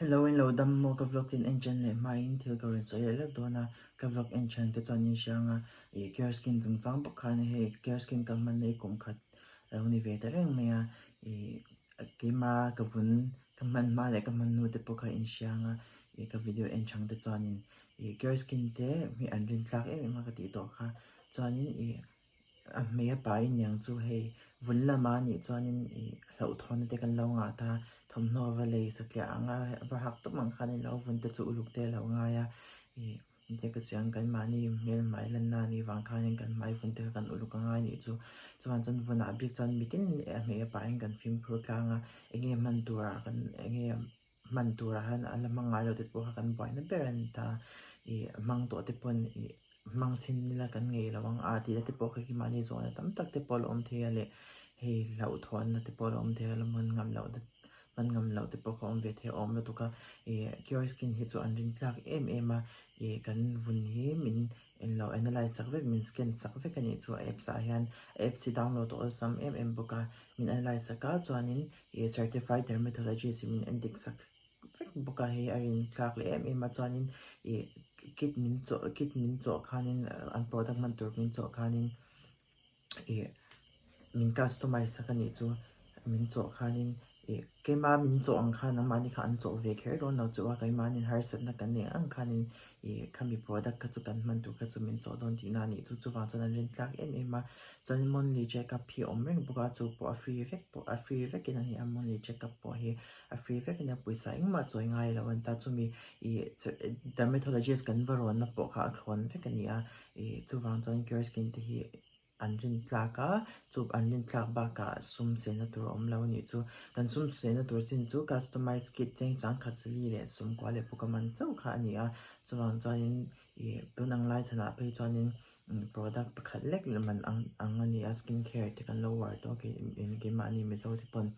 Hello in lo dam maw ka vlog tin en chen leh hmain thil ka rawn sawi leh lek dawn a, ka vlog en thian te chuan in hriang a, ih care skin chungchang bawk khan hei care skin ka hman na hi kum khat a lo ni ve ta reng mai a, ih keima ka vun ka hman hma leh ka hman hnu te pawh kha in hriang a, ih ka video en chang te chuanin ih care skin te hi an rin tlak em em a ka tih tawh kha chuanin ih A hmei a pai niang chu hei vun lama nih chuanin ih hlauhthawnna te kan lo ngah ta, thawmhnaw va lei satliah ang a va hak tawp ang khan ilo vun te chu uluk te a lo ngai a, ih engtia ka sawi ang kan mahni hmel hmai lanna a nih vang khanin kan hmai vun te kha kan uluk a ngai nih chu, chuan chuan vunah bik chuan mitin a hmei a paiin kan fimkhur tlang a, enge hman turah kan enge. Hman turah hian a la hmang ngai lo te pawh kha kan buaina ber a ni ta. Ih hmang tawh te pawn ih hmang chhin ila kan ngei lo ang a tih na te pawh khi mahni zawhna tam tak te pawh a la awm thei a leh hei hlauhthawnna te pawh a la awm thei a la hman ngam loh te hman ngam loh te pawh kha a awm ve thei a awm lutuk a. Ih cure skin hi chu an rin tlak em em a, ih kan vun hi min englo analyse sak vek min scan sak vek a nih chu a apps ah hian a apps hi download a awlsam em em bawk a min analyse sak a chuanin Ih certified dermatologist in min en dik sak vek bawk a hei a rin thlak leh em em a chuanin ih kit min chawh kit min chawh khanin an product hman tur min chawh khanin ih min customize sak a nih chu min chawh khanin ih keima min chawh ang khan anmahni kha an chawh ve kher dawn lo chu a keimahni harsatna kan neih ang khanin ih khami product kha chu kan hman tur kha chu min chawh dawn tihna a nih chu chuvang chuan an rin tlak em em a chuanin monthly check up hi a awm reng bawk a chu pawh a free vek pawh a free vekin a ni a monthly check up pawh hi a free vek a nia pawisa engmah chawi ngai lo a ni ta chumi ih dermatologist kan va rawnna pawh kha a thlawn vek a ni a ih chuvang chuan care skin te hi an rin tlak a chu an rin tlak bakah sum sehna tur a awm lo a nih chu kan sum sehna tur chin chu customize kit cheng sangkhat sali leh sawmkua leh pawh ka man chauh kha a ni a chuvang chuanin ih tun ang lai chhanah phei chuanin product pakhat lek leh man ang ang a ni a skin care te kan lo uar tawh a keimahni mizo te pawn.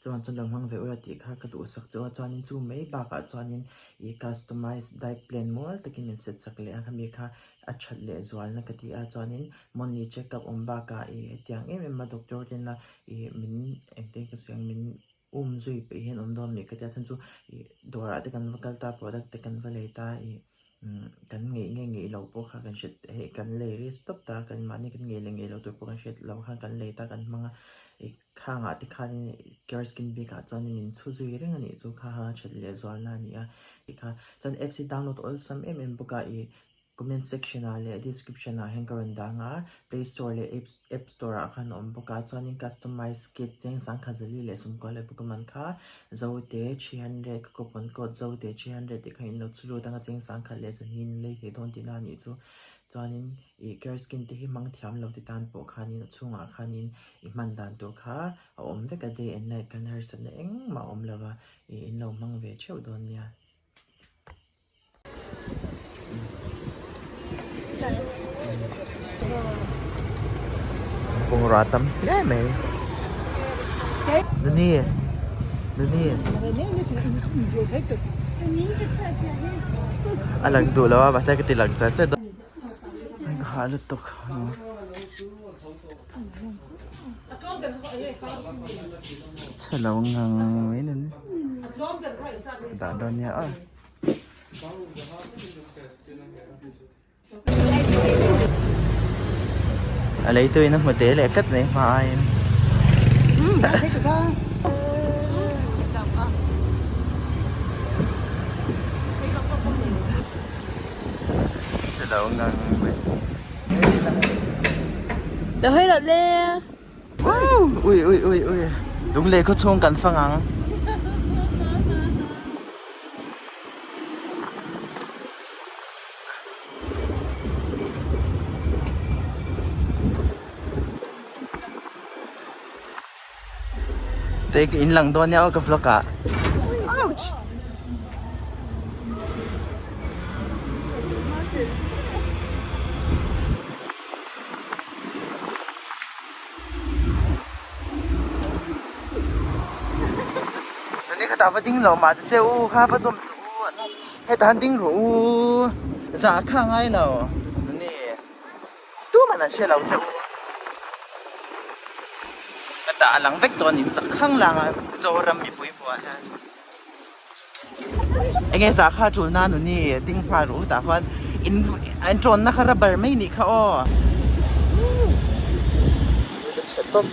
Chuan chuan lo hmang ve ula tih kha ka duhsak chauh a chuanin chu mai bakah chuanin ih customize diet plan mual takin min set sak leh a khami kha a that leh zualna ka ti a chuanin monthly check up awm bakah ih hetiang em em a doctor tena ih min engtin ka sawi ang min um zui peih hian awm dawn a ni ka ti a chhan chu ih dawrah te kan va kal ta product te kan va lei ta ih Kan ngeih nge ngeih lo pawh kha kan hriat hei kan lei risk tawp ta kan mahni kan ngeih leh ngeih loh tur pawh kan hriat loh khan kan lei ta kan hmang a ih khangah te khanin care skin bikah chuanin min chhu zui reng a nih chu kha kha that leh zualna a ni a tikha chuan apps hi download awlsam em em bawk a ih comment section ah leh description ah hian ka rawn dang a play store leh apps app store ah khan a awm bawk a chuanin customize kit cheng sangkhat zali leh sawmkua leh bawk a man kha Zote 300 ka coupon code Zote 300 tih kha in lo chu lut anga cheng sangkhat leh zahnih in lei thei dawn tihna a nih chu. Chuanin ih care skin te hi hmang thiam lo ti tan pawh khanin a chhungah khanin i hman dan tur kha a awm vek a day and night khan harsatna engmah a awm lo va ih in lo hmang ve theuh dawn nia. Bungrua tam hle mai Nuni Nuni a lang duh lo a mahse ka ti lang char char dawn ka hah lutuk chhe lo ngang mai Nuni dah dawn nia aw. A leitu in a hmu te leh tlat mai hma aiin. Chhe lo ngang mai. Lo hawi rawh le. Ui ui ui ui Lunglei khaw chhung kan fang ang. Te ka in lang dawn nia aw ka vlog ah. Ouch! Nani kha ta va ding lo mah ta che u kha va dawm suh u heta han ding rawh u zah kha a ngai lo nani tuman an hre lo che u ka tah a lang vek dawn in chak khang lang a Mizoram mipui hmuh ah hian. Enge zah kha tul na nu ni ding nghal rawh u tah khuan in an tawnna kha rubber mai nih kha aw. Ka chhe tawp.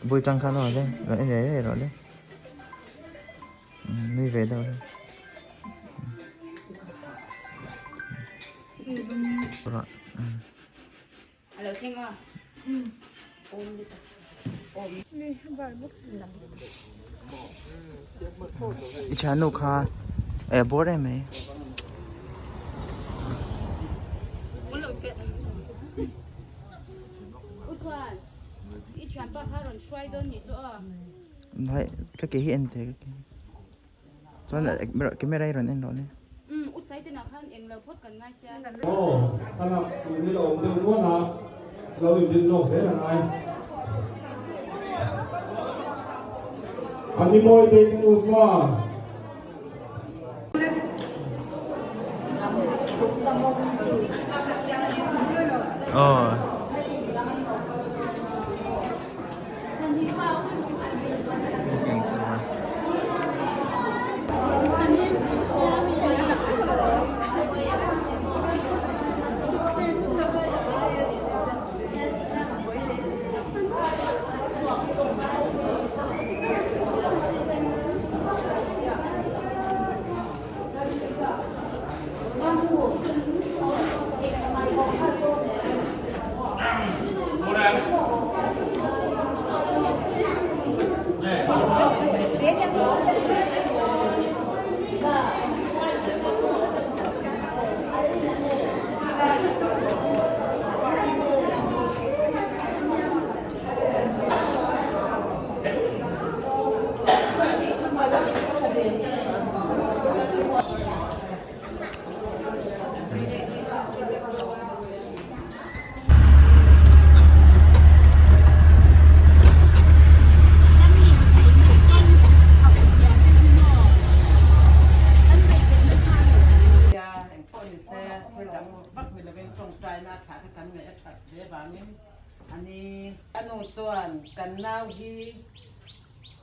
Bui tang khan aw le rawn en rei rei rawh le. Nui ve deuh le. I thiannu kha eh bawr em mai. Ka ke hi en teh ka ke. Chuan camera hi rawn en rawh le. Aw, ka lak tur hi la awm deuh nual a, lo inrin lawk zel a ngai. A ni mawi te ka nufa. Aw.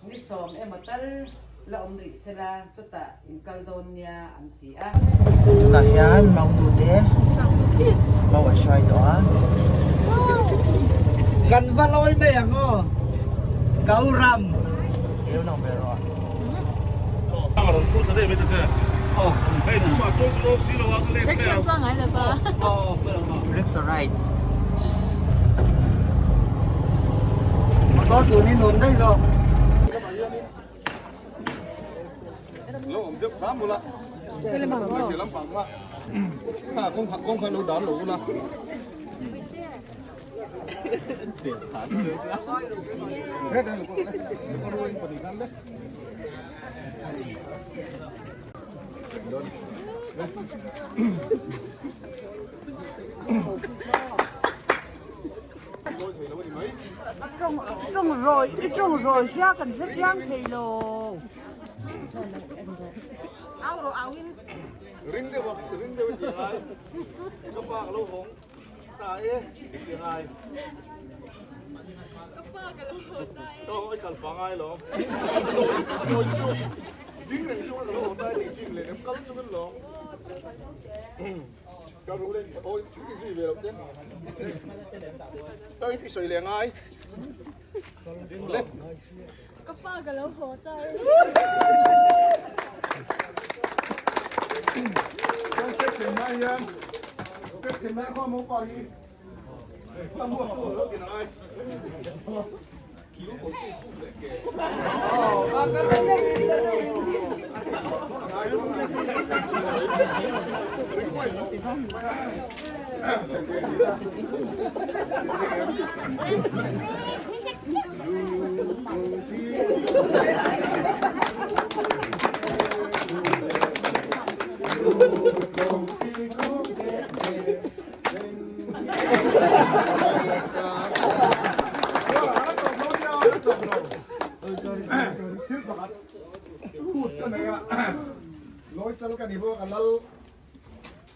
Ni sawm emaw tal la awm rih sela chutah in kal dawn nia an ti a. Tunah hian mau nu te mau an hruai tawh a. Kan va lawi mai ang aw Gauram. Keu nang ve rawh. Rickshaw ride. Motor tur hi nuam daih zawk.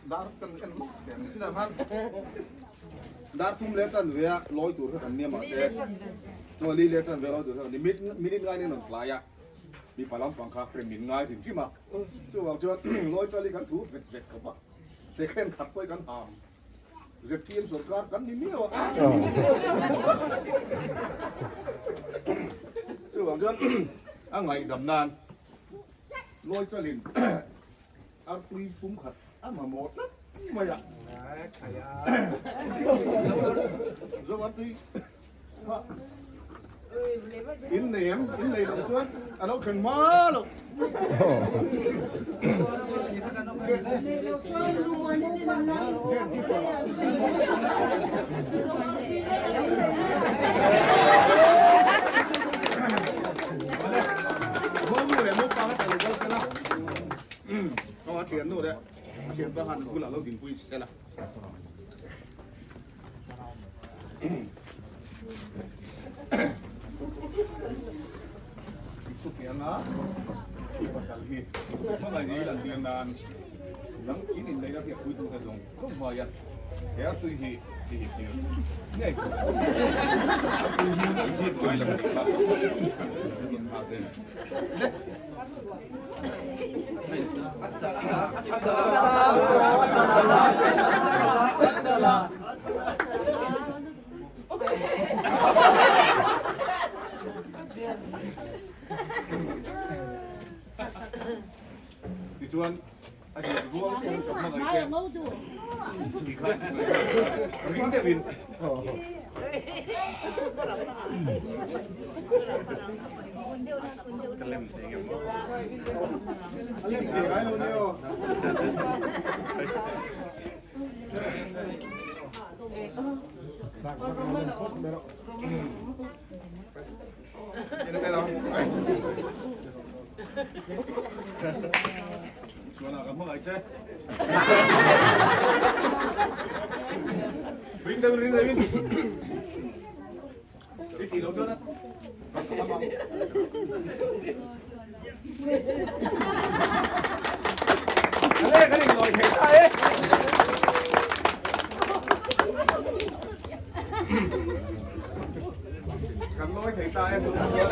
Dar kan en mak teh ang chinah khan dar thum leh chanve a lawi tur kha kan nia mahse aw li leh chanve a lawi tur kha kan nia minute ngai nen rawn tlai a mipa lampang kha rem min ngai hrim hrim a chuvang chuan lawi chali kan thu vet vet khawp a second khat pawh hi kan ham ZPM sorkar kan ni miau a chuvang chuan a ngaihdam nan lawi chalin Arpui pum khat a mamawh tlat mai a. Zo arpui kha in nei em? In nei loh chuan a lo thleng hma loh. Mo nu leh mo pa kha ta lo kal sela. Aw a thian nu leh a thian pa khan bulah lo dinpui se la. Chutianga i pasal hi hmangaih ni lan tir nan nang in inneihna hi a pui tu te zawng zawng hmai a he a tui hi i hip tir ngei tur a tui hi i hip ngai lo tih kha kan inhah ve. Tichuan a hian ruang chu ka hmangaih che tih kha ring deuhin Ka lem thei ngem maw? A lem thei ngai lo nia aw. Chuan a ka hmangaih che. Ring deuhin ring deuhin. I tih loh chuan a ka tham ang. Ale kan inlawi thei ta e. Kan lawi thei ta e tunah chuan.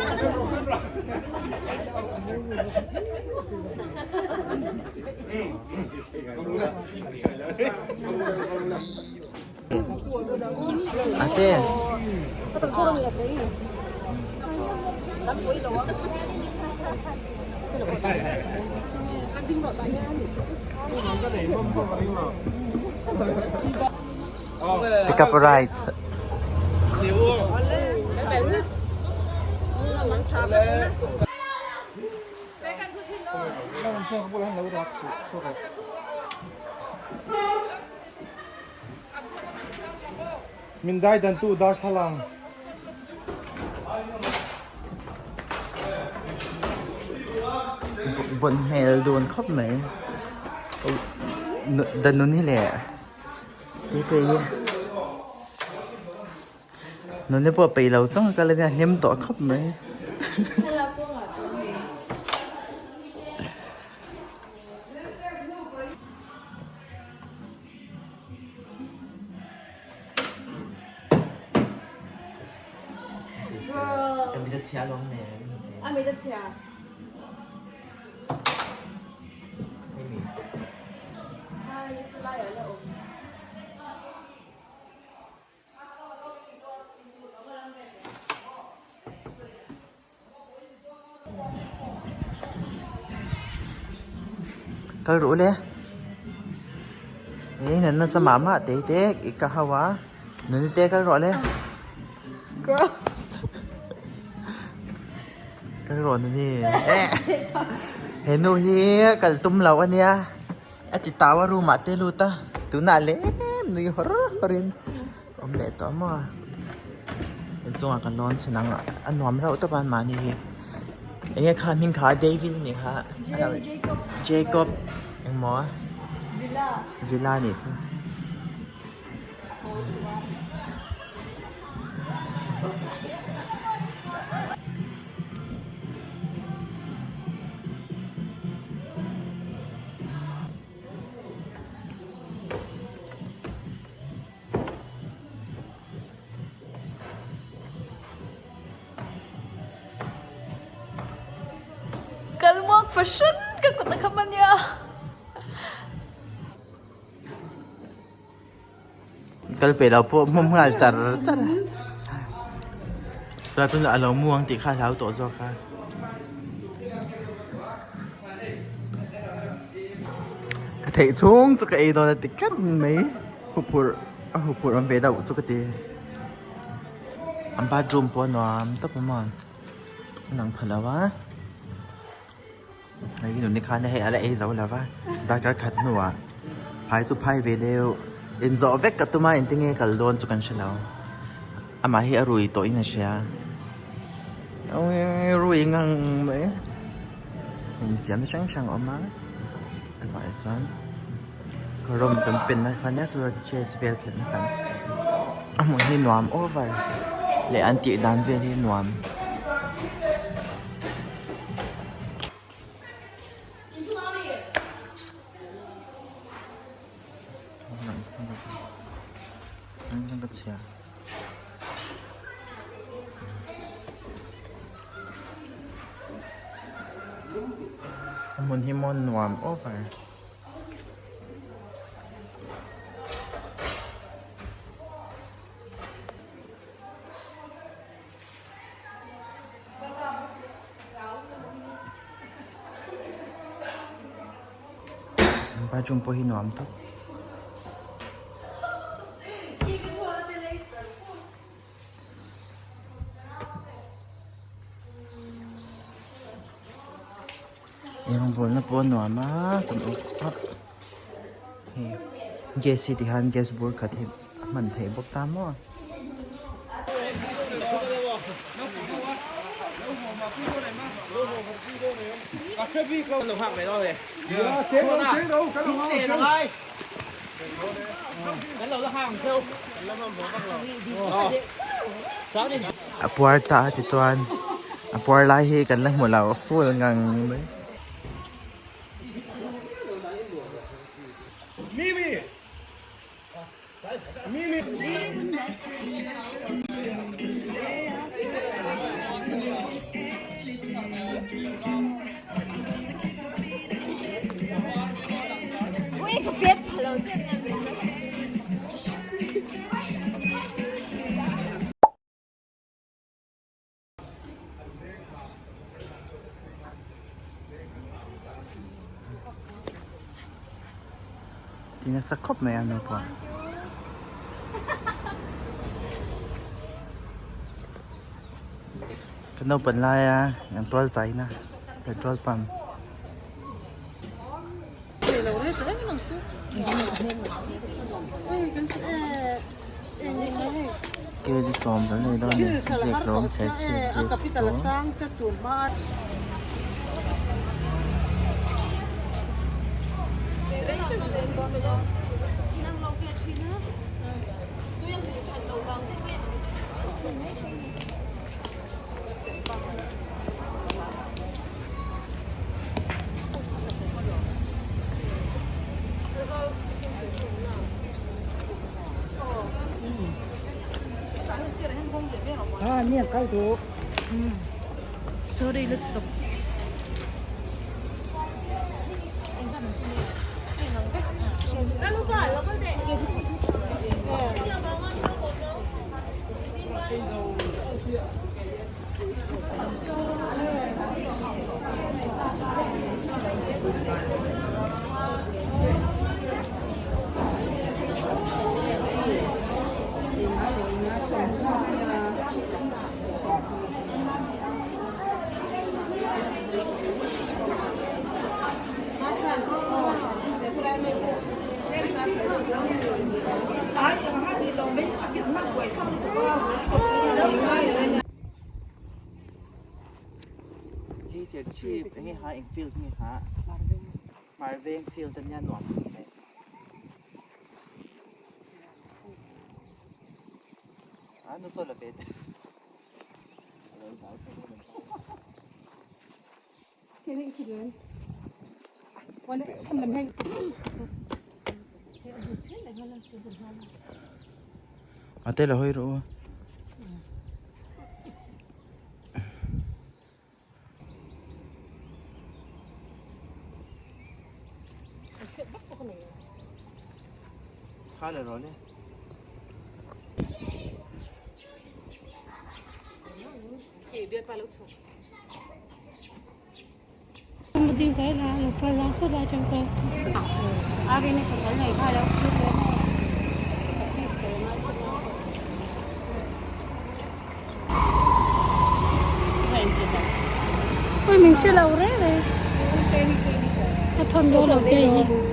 Ate. Pick up a ride. Min dai dan tu darthlalang. Bon hmel dun khawp mai. Danun hi leh tete hi nunni pawh peih lo chang a kal a nia hlim tawh khawp mai. Kal ruh le ei nan nasa mah mah tei te i ka hau a nuni te kal rawh le kal rawh nuni eh he nu hi kal tum lo ania a ti tau a room ah te lut a tunah lem nui hawr hawr in awm leh tawh maw inchungah kan lawn chhin ang a nuam reuh tawp a mahni hi enge kha hming kha David a nih kha Jacob engmaw Villa a nih chu. fahran ka kut a kham ania. Kal pe lo pawh hmawm nghal char char a. Tunah chuan a lo mu ang tih kha a hlau tawh zawk a. Ka theih chhung chu ka ei dawn a ti tlat mai. Huphurh a huphurh awm ve deuh chu ka ti. An bathroom pawh a nuam tawp a maw a lang pha lo a. Hei nuni khan hei a la ei zo lo va darkar khat hnuah phai chu phai ve deuh inzawh vek ka tum a engtin nge kal dawn chu kan hre lo amah hi a rui tawh in a hria rui ngang mai infiamna hrang hrang a awm a amah chuan rawng kan pen na kha nia chuan chess vel khelh na kan a hmun hi nuam over leh an tih dan vel hi nuam. A hmun hi maw nuam over. Bathroom pawh hi nuam tawp. Eirawng bawlna pawh a nuam a kan awk a hei gas hi ti hian gas bur khat hi a hman theih bawk ta maw. A puar ta a ti chuan a puar lai hi kan la hmu lo a full ngang mai. Ti nasa khawp mai a naupang. Ka naupan laia an tual chaina petrol pump. Kg 10 kan nei dawn a ni ziak rawng serchhip ziak rawng. Hei serchhip eng nge ha eng field nge ha Marveng field ania nuam khawp mai. A nu saw la ve te. A te la hawi rawh u. Kha le rawh le. Ui min hre lo reng reng a thawn dawn lo che hi.